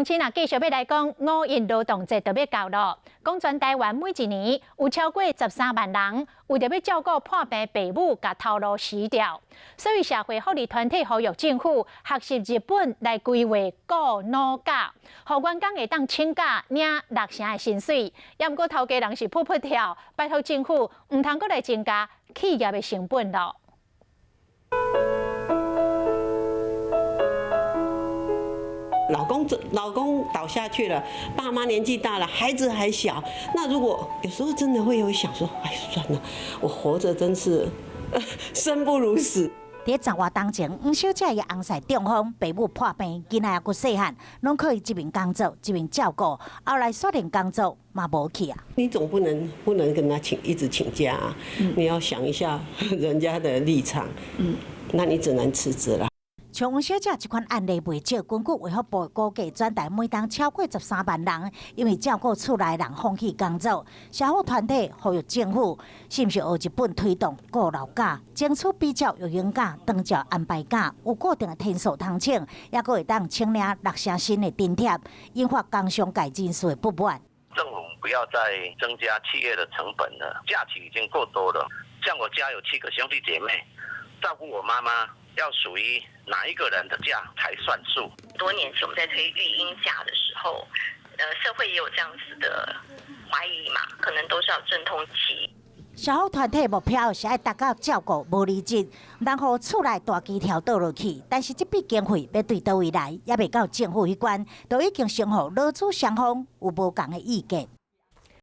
鄉親啊，繼續欲來講五一勞動節就欲到囉。講全台灣每一年有超過13萬人為著欲照顧破病爸母，共頭路辭掉。所以社會福利團體呼籲政府學習日本來規劃顧老假，予員工會當請假領六成的薪水。也毋過頭家人是噗噗跳，拜託政府毋通閣來增加企業的成本囉。老公倒下去了，爸媽年紀大了，孩子還小，那如果有時候真的會有想說，哎，算了，我活着真是生不如死。佇10活動前，黃小姐伊翁婿中風，爸母破病，囡仔猶閣細漢，攏靠伊一面工作一面照顧，後來煞連工作嘛無去啊。你總不能跟他請一直請假啊，你要想一下人家的立場，那你只能辭職了。像黃小姐這款案例袂少，根據衛福部估計，全台每冬超過13萬人，因為照顧厝內人放棄工作。社福團體呼籲政府，是毋是學日本推動顧老假，爭取比照育嬰假、長照安排假，有固定的天數通請，猶閣會當請領六成薪的津貼，引發工商界人士的不滿。政府不要再增加企業的成本了，假期已經過多了。像我家有七個兄弟姐妹，照顧我媽媽，要屬於哪一個人的假才算數？多年前我們在推育嬰假的時候，社會也有這樣子的懷疑嘛，可能都是要陣痛期。社福團體目標是愛達到照顧無離職，然後厝內大機條倒落去。但是這筆經費欲對佗位來，猶未到政府彼關，都已經先予勞資雙方有無仝的意見。